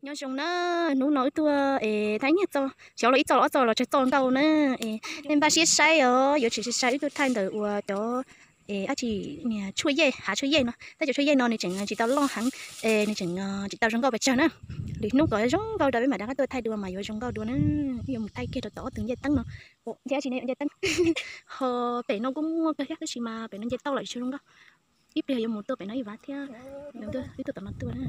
Nyob zoo na, hnub no wb tuaj es thaij nyiaj txo, xyov los ib txoj los ob txoj los tsawg txoj nkauj na. Es nej npaj siab saib os, yuav tsum sai sai wb tuaj thaij ntawm uas cov dab tsi, tshuaj yej, hav tshuaj yej no. Tab cov tshuaj yej no nws tseem tsis tau loj heev, es nws tseem tsis tau zoo nkauj pes tsawg na. Lwm hnub kom zoo nkauj rau peb mam rov qab tuaj thaij dua mas yuav zoo nkauj dua na. Wb yuav mus thaij kiag rau tom ob tug ncej teeb no. Ncej dab tsi ne, ncej teeb. Ho pem no kuj muaj kawg thiab tab sis mas pem no nce tauj lawm tsis zoo nkauj. Ib pliag yuav mus tuaj pem no ib vab thiab. Wb tuaj tom no tuaj na.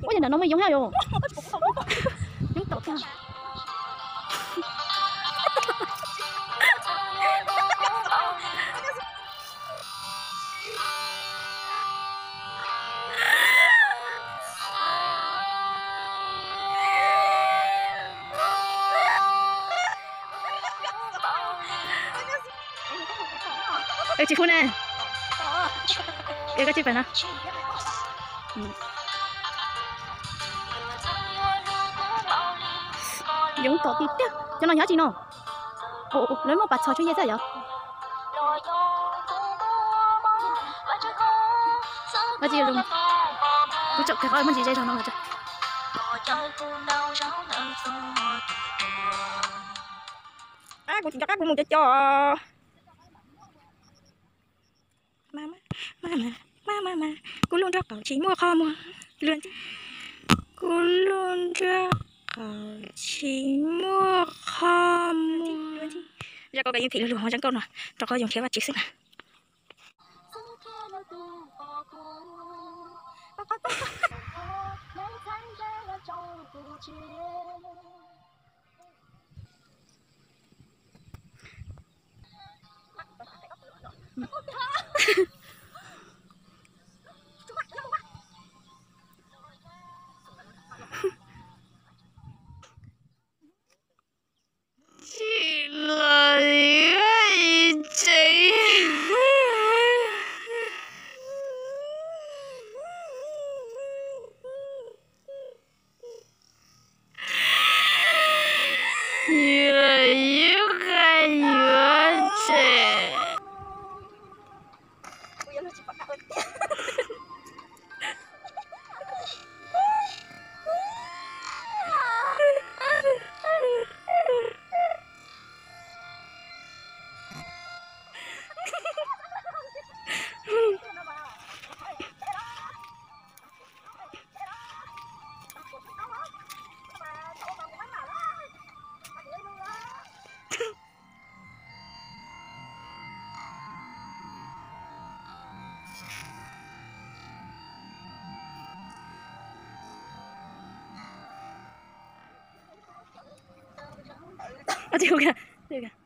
Ua cas nram no muaj yoov thiab yom? Yoov tom thiab. Tsis hu ne. Es koj tsis pais no. Yoov tom tiag tiag. Cov no yog dab tsi no? Lawv muab pas txhos tshuaj yej xwb yom? Kuv tsom kiag qhov muaj ntsis ze zog no los tso. Kuv tsis nco qab kuv mus cov cov. Kuv lub nrob qaum tsis muaj qhov muag. Kuv lub nrob qaum tsis muaj qhov muag. Zaj koj kawm yeej phim lug lug hauv zaj nkauj no, rau qhov yoov nrhiav Vajtswv xwb na. Yuav, yuav, yuav tseg. Ua tsis hu kiag, hu kiag.